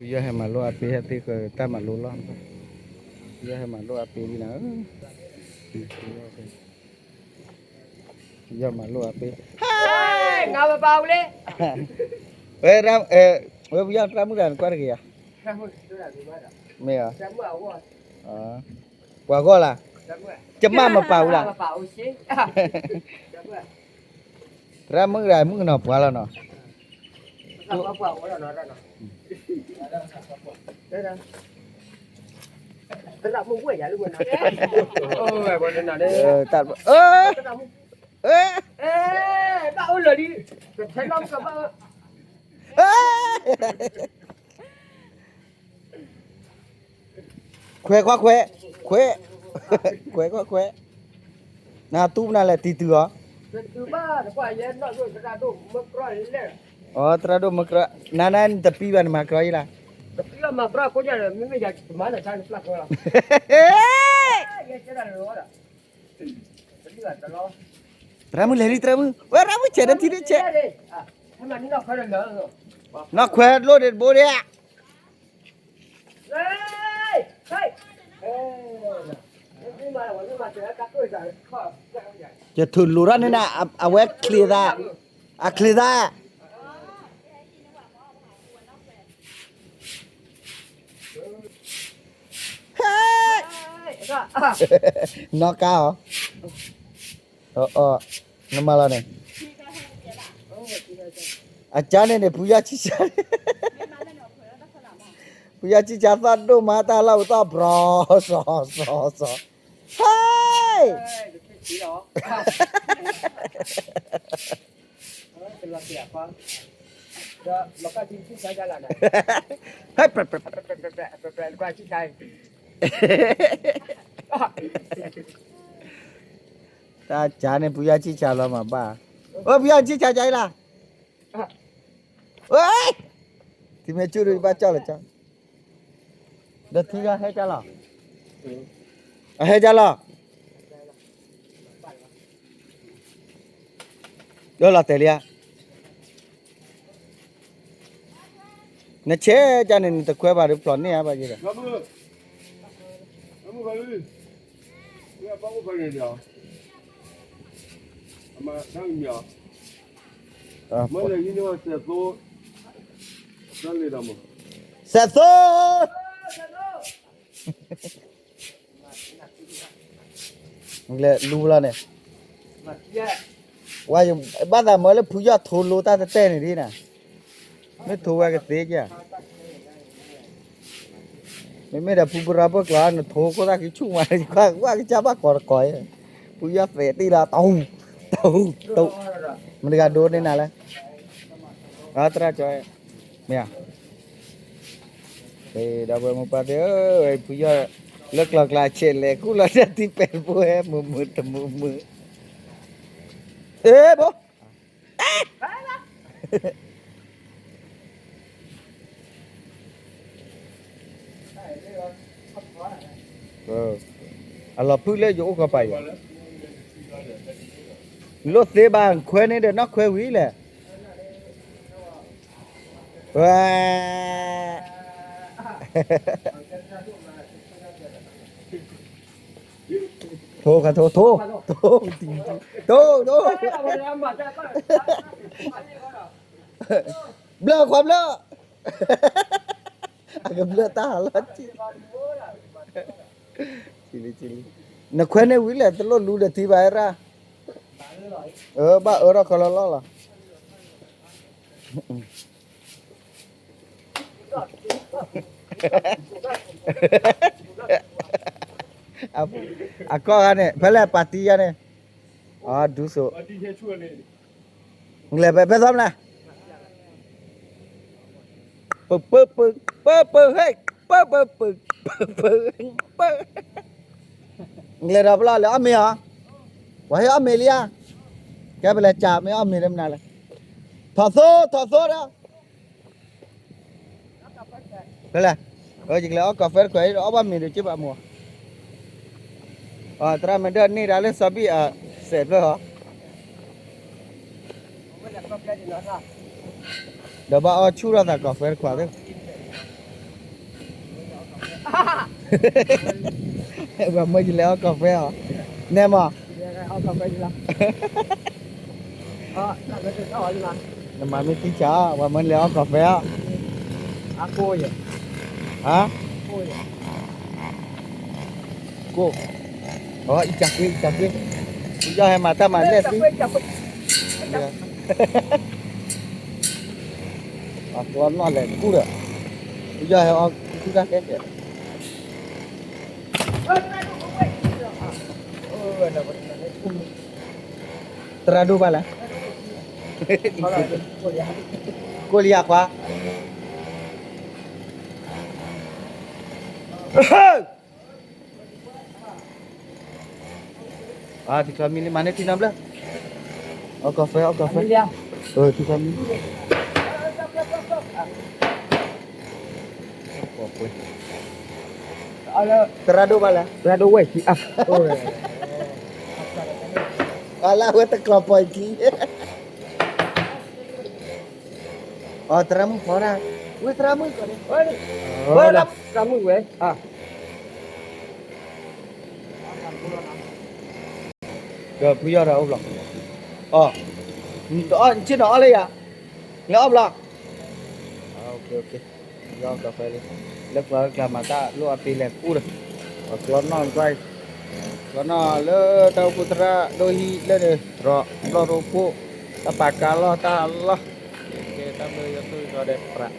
ယီၢ်ဟဲမၤလိအပ့ၤ ဟဲသ့ဃၢၤတၢ်မၤလိလီၤ. ယီၢ်ဟဲမၤလိအပ့ၤလံနၤ, ယီၢ်မၤလိအပ့ၤ, ဟဲ, ငါပပာ်အူလ့, ဝဲ, ဝဲပယီၢ်တၢ်မုၣ်တဂၤနကွၢ်တဂ့ၤဧါ, မ့ၢ်ဧါ, ပှၤဂီၢ်လၢ်, ကမၣ်မပာ်အူလၢ်, သရၣ်မုၣ်တဂၤမုၣ်ကနီၤပှၤလီၤနီၤ. ခွဲးခွါခွဲး, ခွဲး, ခွဲးခွါခွဲး, နတူၢ်ပနၤလဲၣ် တံၤတုၤအီၤ, အိ သရၣ်ဒိၣ်မၢကြၢး, နၤနၤနတပံဘၣ်နမၤကြၢးအံၤလၢ်, သရၣ်မုၣ်လဲၤလံ သရၣ်မုၣ်, ဝဲရၣ်မုၣ်ဆဲးဒီးထံဒၣ်ဆဲး, နီၢ်ခွဲးလိၣ်ဒံးတဘိဒံးဧါ. ယထုးလိာ်ထီၣ်န့ၣ်နၤ, အဝဲချ့သး, အချ့သး, ဟဲ, နီၢ်ကါအီၤ, နမၤလီၤန့ၣ်, အကါန့ၣ်န့ၣ် ဖုယီၢ်ဆံၣ်ဆါ, ဖုယီၢ်ဆံၣ်ဆါသီၣ်ဒိၣ်မး တၢ်လီၢ်ပူၤသီၣ်ဘြီၤ စီၤ စီၤ စီၤ, ဟဲ, ဟဲ, တၢ်ကါန့ၣ် ဖုယီၢ်ဆံၣ်ဆါလီၤမးဘၣ်, အိ ဖုယီၢ်ဆံၣ်ဆါကါအံၤလၢ်, ထံမ့ၢ်ဆူၣ်ဒုးဘၣ်ကၠီၣ်လီၤကၠီၣ်, ဒီးထံဂၤဟဲကၢ်လီၤ, အဟဲကၢ်လီၤ, ဒီးလီၤတဲာ်လံဧါ, နဆဲးကၢ်န့ၣ် နတခွဲးဘၣ်ဒီးဖျိးန့ၢ်ဧါဘၣ်ယဲဒီး စဲးသိ, လဲၤလူလီၤန့ၣ်, ဝဲဘၣ်သးမၢလၢဖုယီၢ်ထိလိတၢ်တတဲာ်န့ၣ်ဒ်နၤ, မ့ၢ်ထိဝဲကသ့ကၢ်, မ့မ့ၢ်ဒီးဖုပရၢပၢၢ်ကျါ နထိခိၣ်သၣ်ခံဆူၣ်မး, ကွၢ်ကစၢ်ဘၣ်ကီးတကီး, ဖုယီၢ်သဲးတ့ၢ်လီၤ တဟူ, တဟူ, တဟူ, မတၤတဂၤဒိးန့ၢ်နၤလဲၣ်, သရၣ်ကၠီ, မ့ၢ်ဧါ, ဒီပုၢ်ဝဲၢ်မိၢ်ပၢ်သ့ၣ်ဧၢ, ဖုယီၢ်လၢကျီၤကျါဆဲးလဲၤ ကူၣ်လီၤတၢ်သံပဲာ်တဘိဟဲ မုာ်မုာ်တမုာ်မုာ်, အ့ ဘိ အလီၤဖုၣ်လၢယအိၣ်ကီးပာ်ယၤ, လိၣ်သ့ဘၣ်ခွဲးန့ၣ်ဒီးနီၢ်ခွဲးဝံၤလဲၣ်, ဝဲ ထိ, ထိ, ထိ, ထိ, ထိ, ဘျၢခွါဘျၢ, အကဘျၢတၢ်ဟးလီၤ, နခွဲးန့ၣ်ဝံၤလဲၣ် တလိၣ်လူဒီးထံဘၣ်ရၣ်, ဘၣ်အၢထီၣ်ခီလီၤလီၢ်လီၤ. အကီၢ်ဂၤန့ၣ် ဖဲလဲၣ်ပာ်တံၢ်ယါန့ၣ်, အဒူစိ, လဲၤဖဲသီမနၤ, ပ, ပ, ပ, ပ, ပ, ဟဲ, ပ, ပ, ပ, ပ, ပ, ပ, လဲၤဒီးပလီၢ်လဲၤအီၣ်မ့ၤအီၤ, ပှၤဟဲအီၣ်မ့ၤလံဧါ, ကဲပလဲၤကၢ်မ့ၢ်အီၣ်မ့ၤလၢမနုၤလဲၣ်, ထီၣ်သိ, ထီၣ်သိဒီး ဖဲလဲၣ်, ယကလဲၤအီၣ်ကီၢ်ဖဲတခွဲး အီၣ်ဘၣ်မ့ၤဒုးက့ၢ်ဘၣ်မိၢ်, သရၣ်မ့ၢ်ဒၢန့ၢ်ဒၣ်လၢစီၤဘံၣ်အစဲးဖျၢၣ်ဟီ, ဒီးဘၣ်အီၣ်ဆူၣ်ထီၣ်သးကီၢ်ဖဲတခွဲးသ့ၣ်, ပှၤမၢယလဲၤအီၣ်ကီၢ်ဖဲအီၤ, နဲမး, နမၤမ့ၢ်သံဆး, ပှၤမၢလဲၤအီၣ်ကီၢ်ဖဲအီၤ, ဟါ, ကိၣ်, အီ အံၤကကွ့, အံၤကကွ့, ပယီၤဟဲမၤတၢ်မၤလဲၣ်သံ, အကျီနီၣ်လဲၤကူၣ်ဒီး, ပယီၤဟဲအီၣ်ကူၣ်တၢ်ခဲကဲ, သရၣ်ဒိၣ်ဘၣ်လဲၣ်, ကိၣ်လံယၤခွါ အတံၤချီမံလံ မၤန့ၢ်ထံနီတဘျီ, အီၣ်ကီၢ်ဖဲ အီၣ်ကီၢ်ဖဲ, အတံၤချီမံ, သရၣ်ဒိၣ်ဘၣ်လဲၣ်, သရၣ်ဒိၣ်ဝဲၢ်ခံ, အလၢအဝဲတကျီၤပီၤအံၤခံ အီ သရၣ်မုၣ်ဖီဒၣ်, ဝဲသရၣ်မုၣ်ကီးန့ၣ်, ဝဲသရၣ်မုၣ်ဝဲ, ဒီးဖုယီၢ်ဒီးအိၣ်ဘျီ, အီ နဆ့ၣ်နီၤအီၣ်လၢယၤ, လဲၤအီၣ်ဘျီ, ယီၢ်ကီၢ်ဖဲလံ, လၢကျီလၢကျါမၤတၢ်လိၣ်အပ့ၤလဲၤကူၣ်ဒီး, အကျီနီၣ်ကွၢ်, ကျီနီၣ်လၢတၢ်အိၣ်ဖှိၣ်သရၣ်ဒိၣ်ဟံၣ်လၢန့ၣ် တြီဘျီၣ်ရိဖှိၣ်, တၢ်ပာ်ကါလီၢ်တၢ်လီၢ်, ကဲတၢ်ဘျုးယွၤဆိၣ်ဂ့ၤဒီးပြး